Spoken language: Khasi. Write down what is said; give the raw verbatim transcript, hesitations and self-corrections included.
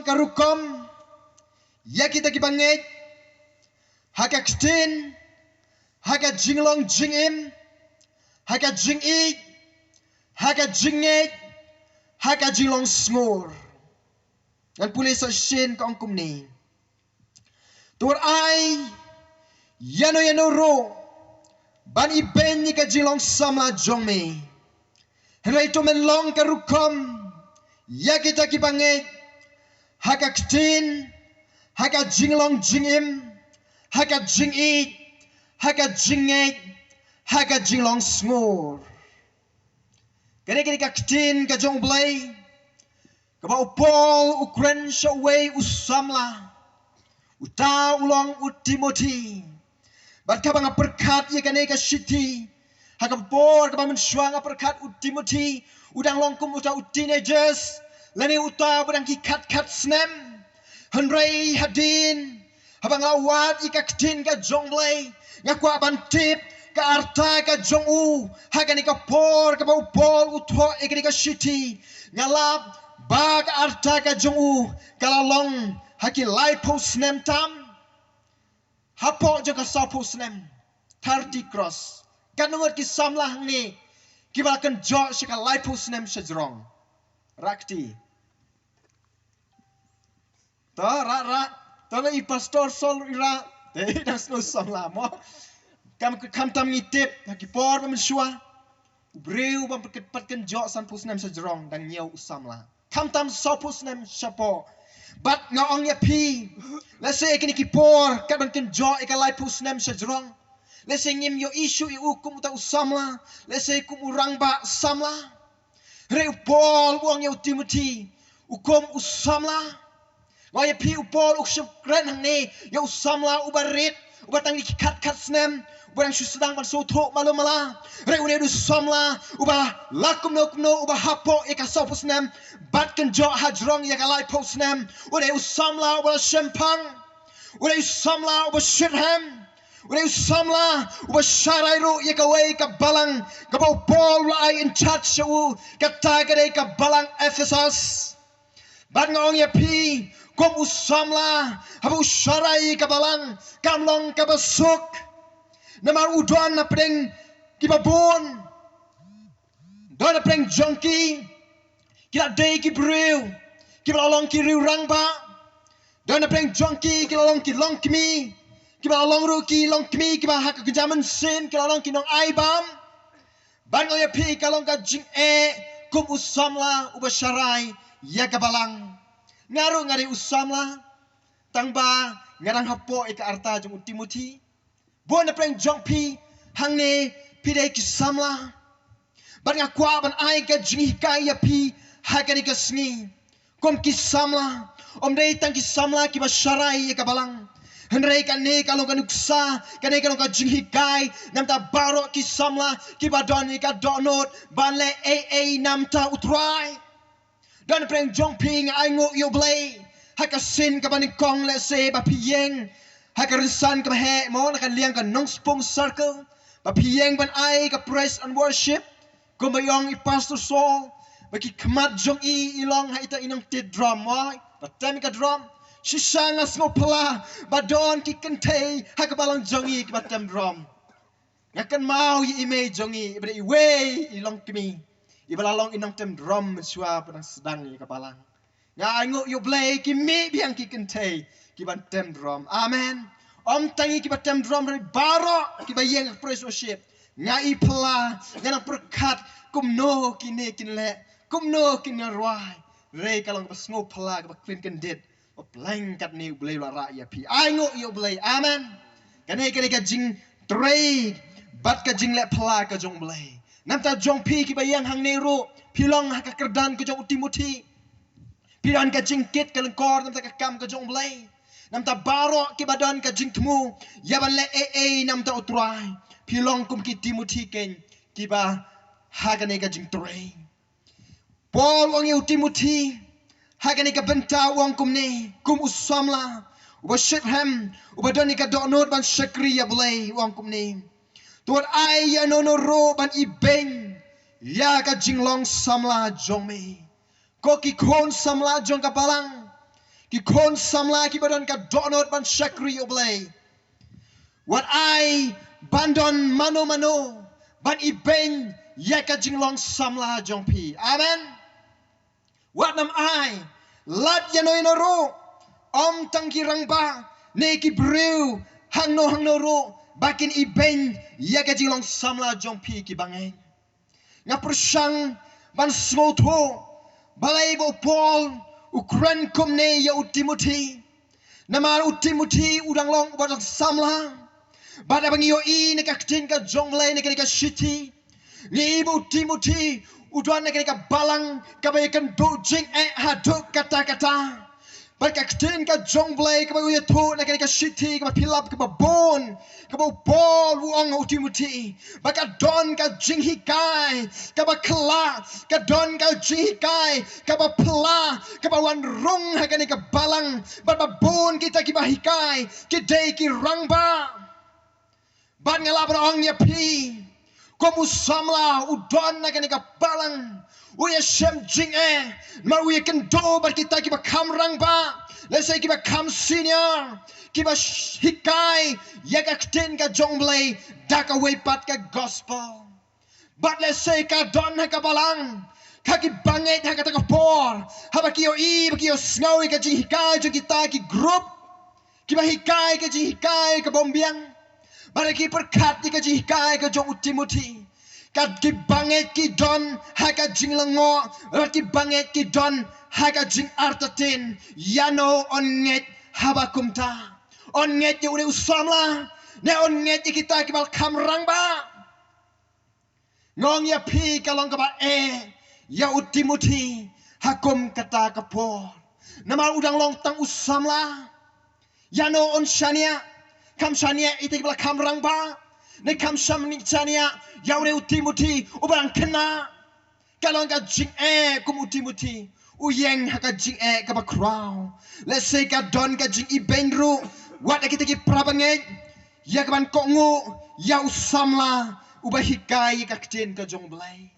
ka rukom ïa kita kiba ngeit ha ka ktien, ha ka jinglong jingim, ha ka jingïeit, ha ka jingngeit, ha ka jinglong sngur. Ngan pule sa shisien, ka ong kumne: To ai ïa no ïa no ruh ban ibeiñ ïa ka jinglong samla jong me. Hynrei to men long ka rukom ïa kita kiba ngeit ha ka ktien, ha ka jinglong jingim, ha ka jingïeit, ha ka jingngeit, ha ka jinglong sngur. Kane ka dei ka ktien ka jong U Blei kaba u Paul u kren sha uwei u samla, uta u long u Timothi. Bad kaba nga pyrkhat ïa kane ka shithi, ha ka por kaba mynshuwa nga pyrkhat u Timothi u dang long kum uta u teenagers, lane uta ba dang ki khat khat snem. Hynrei hadien haba nga la wad ïa ka ktien ka jong U Blei, nga kwah ban tip ka arta ka jong u ha kane ka por kaba u Paul u thoh ïa kane ka shithi. Nga lap ba ka arta ka jong u ka la long ha ki laiphew snem tam, hapoh jong ka sawphew snem, thirty cross. Katno ngut ki samla hangne kiba la kynjoh sha ka laiphew snem shajrong? Rah kti. To, rah, rah. To, nga i Pastor Sol i rah. Te dang sngewsih samla mo. Kam, khamtam ngi tip ha ki por ba mynshuwa, u briew ba pat kynjoh sanphew snem shajrong dang ñiew u samla, khamtam sawphew snem shapoh. Bad nga ong ïa phi, lehse kine ki por kat ban kynjoh ïa ka laiphew snem shajrong, lehse ngim ïohi shuh ïa u kum uta u samla, lehse kum u rangbah samla. Hynrei u Paul u ong ïa u Timothi u kum u samla. Nga ong ïa phi, u Paul u shu kren hangne ïa u samla uba rit, uba tang ïa ki khat khat snem, uba dang shu sdang ban sngewthuh malu mala. Hynrei une u samla uba la kumno kumno uba hapoh ïa ka sawphew snem bad kynjoh hajrong ïa ka laiphew snem. Une u samla uba la shemphang, une u samla uba shitrhem, une u samla uba sharai ruh ïa kawei ka balang kaba u Paul u la ai in charge sha u, kata ka dei ka balang Ephesus. Bad nga ong ïa phi, kum u samla, haba u sharai ïa ka balang, kam long kaba suk. Namar u don na pdeng kiba bun. Don na pdeng jong ki, ki la dei ki briew kiba la long ki riew rangbah. Don na pdeng jong ki, ki la long ki longkmie, kiba la long ruh ki longkmie kiba ha ka kynja mynsiem ki la long ki nong ai bam. Bad nga ong ïa phi, ka long ka jingeh kum u samla uba sharai ïa ka balang. Nga ruh nga dei u samla, tang ba nga dang hapoh ïa ka arta jong u Timothi. Bun na pdeng jong phi hangne phi dei ki samla. Bad nga kwah ban ai ka jinghikai ïa phi ha kane ka sngi. Kum ki samla, ym dei tang ki samla kiba sharai ïa ka balang. Hynrei kane ka long ka nuksa, kane ka long ka jinghikai na bynta baroh ki samla kiba don ïa ka dohnud ban leh ei ei na bynta u Trai. Don na pdeng jong phi, nga ainguh ïa u Blei ha ka sien kaba nyngkong, lehse ba phi ïeng ha ka rynsan kaba heh mo, na ka liang ka Nongspung Circle, ba phi ïeng ban ai ka praise and worship. Kumba ong i Pastor Sol, ba ki khmat jong i i long ha ita i nongtit drum, oi, ba tem ka drum. Shisha nga sngewphylla ba don ki kynthei ha ka balang jong i kiba tem drum. Nga kynmaw ïa i mei jong i, iba dei iwei i longkmie, iba la long i nongtem drum mynshuwa ba dang sdang ïa ka balang. Nga ainguh ïa u Blei, ki mih biang ki kynthei kiban tem drum. Amen. Ym tang ïa kiba tem drum, hynrei baroh kiba ïeng ha praise worship. Nga i phylla, nga nang pyrkhat kumno kine kin leh, kumno kin nang rwai. Hynrei ka long kaba sngewphylla, kaba kmen kyndit, ba pleng katne u Blei u la rah ïa phi. Ainguh ïa u Blei. Amen. Kane ka dei ka jingtrei bad ka jingleh phylla ka jong u Blei. Na bynta jong phi kiba ïeng hangne ruh, phi long ha ka kyrdan ka jong u Timothi. Phi don ka jingkit ka lyngkor na bynta ka kam ka jong u Blei. Na bynta baroh kiba don ka jingthmu ïa ban leh ei ei na bynta u Trai, phi long kum ki Timothi keiñ kiba ha kane ka jingtrei. Paul u ong ïa u Timothi ha kane ka bynta, u ong kumne, kum u samla uba shitrhem, uba don ïa ka dohnud ban shakri ïa u Blei, u ong kumne: To wat ai ïa no no ruh ban ibeiñ ïa ka jinglong samla jong me. Ko ki khun samla jong ka balang, ki khun samla kiba don ka dohnud ban shakri ïa U Blei. Wat ai ban don mano mano ban ibeiñ ïa ka jinglong samla jong phi. Amen. Wat nym ai lad ïano ïano ruh, ym tang ki rangbah ne ki briew hangno hangno ruh ba kin ibeiñ ïa ka jinglong samla jong phi kiba ngeit. Nga pyrshang ban sngewthuh balei ba u Paul u kren kumne ïa u Timothi. Namar u Timothi u dang long uba dang samla. Bad haba ngi ïohi na ka ktien ka jong U Blei na kane ka shithi, ngi ïohi ba u Timothi u don na kane ka balang kaba ïakynduh jingeh haduh katta katta. Bad ka ktien ka jong U Blei kaba u ïathuh na kane ka shithi kaba phi lap kaba bun, kaba u Paul u ong ha u Timothi ba ka don ka jinghikai kaba khyllah, ka don ka jinghikai kaba phylla kaba wan rung ha kane ka balang. Bad ba bun kita kiba hikai ki dei ki rangbah. Bad nga lah ban ong ïa phi, kum u samla u don na kane ka balang, u ïashem jingeh, namar u ïakynduh bad kita kiba kham rangbah, lehse kiba kham senior, kiba sh- hikai ïa ka ktien ka jong U Blei da kawei pat ka gospel. Bad lehse ka don ha ka balang ka kiba ngeit ha kata ka por, haba ki ïohi ba ki ïohsngew ïa ka jinghikai jong kita ki group kiba hikai ka jinghikai kaba ym biang. Bad ki pyrkhat ïa ka jinghikai ka jong u Timothi. Ka kiba ngeit ki don ha ka jinglyngngoh, bad kiba ngeit ki don ha ka jingartatien. Ïano yn ngeit haba kumta? Yn ngeit ïa une u samla, ne yn ngeit ïa kita kiba kham rangbah? Nga ong ïa phi ka long kaba eh ïa u Timothi ha kum kata ka por. Namar u dang long tang u samla. Ïano un shaniah? Kham shaniah ïa kita kiba la kham rangbah, ne kham shaniah ïa une u Timothi uba dang khynnah? Ka long ka jingeh kum u Timothi u ïeng ha ka jingeh kaba khraw. Lehse ka don ka jingibeiñ ruh wat ïa kita ki para bangeit ïa kaban kohnguh ïa u samla uba hikai ïa ka ktien ka jong U Blei.